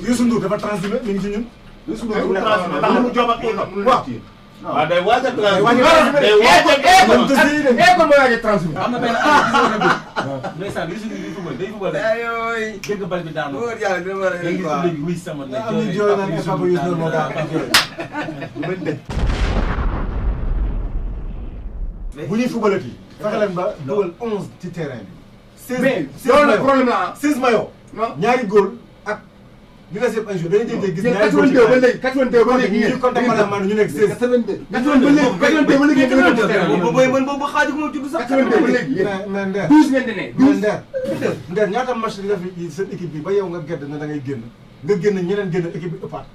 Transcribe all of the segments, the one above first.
Youssou Ndour dafa transhumé mi ngi ci ñun. Youssou Ndour dafa transhumé ndax mu job ak école. waaw. waaw day waaj a transhumé. day waaj a école mooy waaj a transhumé. am na benn année ndeysaan Youssou Ndour day football ayooy dégg bal bi daanu. wóor yàlla dina war a léegi léegi wuy sama ne am na jooy naan ne Papa Youssou Ndour moo daan ak yooyu. bu ñuy fubalati fexe leen ba dugal 11 ci terrain bi. 16 loolu nag problème la 16 maillot. ñaari góol ak li nga seet un jour dañuy jéem gis. ñaari góol ci 82 ba léegi 82 ba léegi ñu compté man ñu nekk 16. 82 ba léegi boobu xaaju ko tudd sax 82 ba léegi mais Nder 12 ngeen di ne 12 Nder ñaata match di nga fi seen équipe bi ba yow nga gedd na da ngay génn nga génn ñeneen génn équipe bi ëppaat.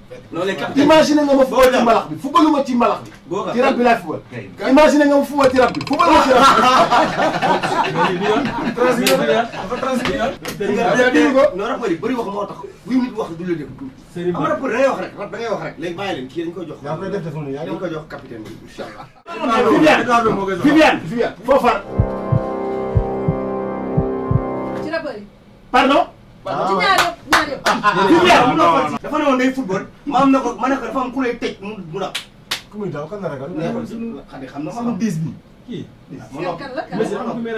imagine nga ma football ci mbalax bi footballuma ci mbalax bi. ci rab bi laay football. imagine nga ma football ci rab bi footballuma ci rab bi. non rapport yi bëri wax moo tax buy nit wax du la dégg. am na rapport da ngay wax rek da ngay wax rek léegi bàyyi leen kii dañ koy jox. yaa koy def defoon nañu yaa dañ koy jox capitaine bi incha allah. Viviane foo far. ci rapport yi. pardon. ci ñaar yëpp. Viviane dafa ne woon day football ma am na ko ma ne ko dafa am ku lay tëj mu daw. ku muy daw kan la ragal. xam na sama 10 bi. kii. kan la kan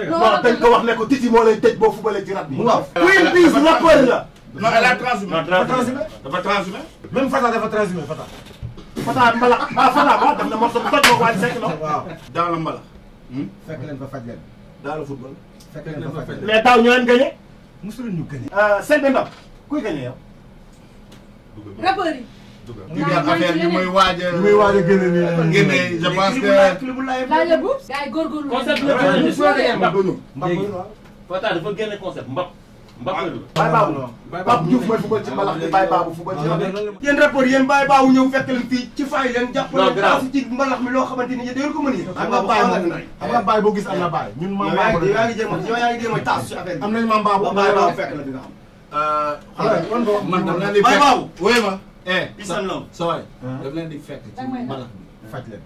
non dañ ko wax ne ko Titi moo lay tëj boo fubalee ci rab bi. waaw Queen Biz rappeur la. non elle a transhumé. dafa transhumé. même Fata dafa transhumé Fata. Fata mbalax Fata ba def na morceau bu toj moo ko wàññi sekk non. waaw. dans le mbalax. fekk leen fa faj leen. dans le football. fekk leen fa faj leen. mais daaw ñu leen gagné. mosul ñu gagné. Sèye Ndao kuy gagné yow. rapport yi. affaire yi muy waaj a. muy waaj a génne nii. génne je pense que. laa yóbbu. gars yi góorgóorlu. concept la léegi Fata dafa génne concept mbap. mbap la dugg. Baye Babou Pape Diouf mooy football ci mbalax bi Baye Babou football ci rab bi. yéen rapport yéen Baye Babou ñëw fekk leen fii ci fay leen jàppale non grave ci mbalax mi loo xamante ni da ngeen ko mën yéen. am na baay am na baay boo gis am na baay. ñun maam baabu yaa ngi jéem a taas ci affaire bi. am nañu maam baabu. Baye Babou fekk la di nga xam. man daf leen di Baye fekk. Babou. wóoy ma. Isan Lo. sa waay. daf leen di fekk ci mbalax bi. faj leen.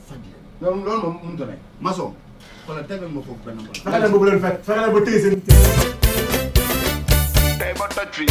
faj leen. loolu moom mënut a nekk. maçon. xoolal tegal ma foofu benn mbalax. fexe leen boobu leen fekk fexe leen ba téye seen. tey ba toj fii.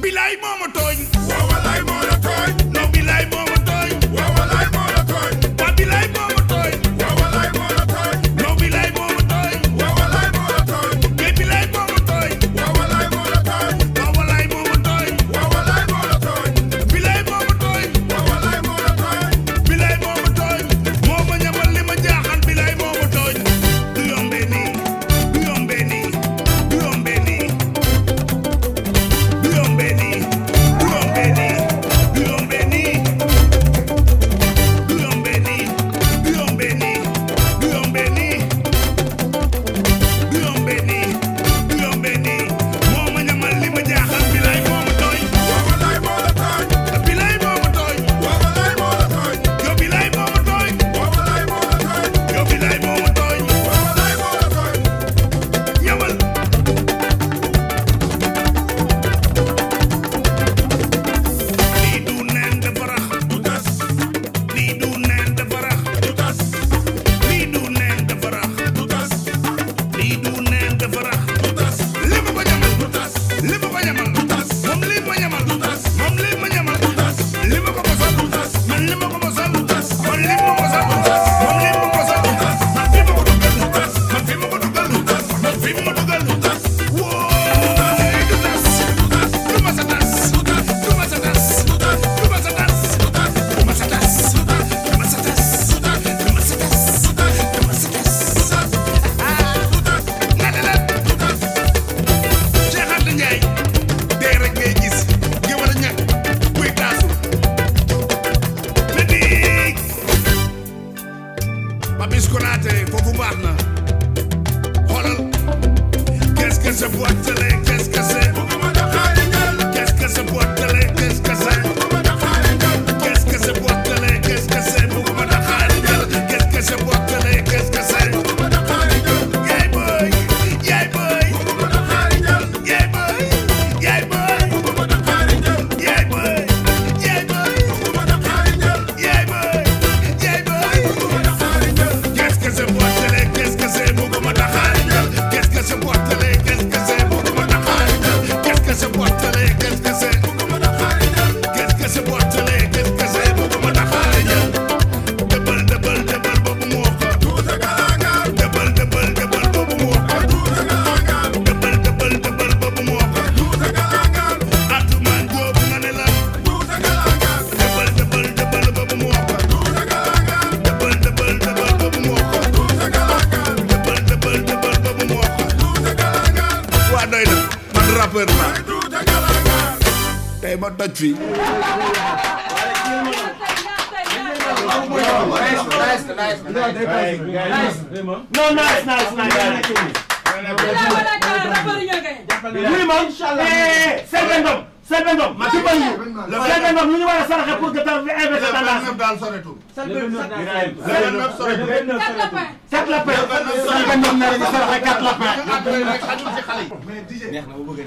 Bilaay moo ma tooñ. waaw walaay moo la tooñ. non bilaay moo ma tooñ. waaw walaay moo la tooñ. waa bilaay moo ma tooñ. waaw walaay moo la tooñ. non bilaay moo ma tooñ. waaw walaay moo la tooñ. mais bilaay moo ma tooñ. waaw walaay moo la tooñ. waaw walaay moo ma tooñ. waaw walaay moo la tooñ. bilaay moo ma tooñ. waaw walaay moo la tooñ. bilaay moo ma tooñ. moo ma ñamal li ma jaaxal bilaay moo ma tooñ. du yombee nii. du yombee nii. du yombee nii. du yombee nii. du yombee nii. du yombee rappeur la tey ma toj fii Selbé Ndom ma dimbali ñu Selbé Ndom lu ñu war a saraxe pour que ta investir tendance daal soretul quatre lapins Selbé Ndom na ñu saraxe quatre lapins neex na ma bëgg a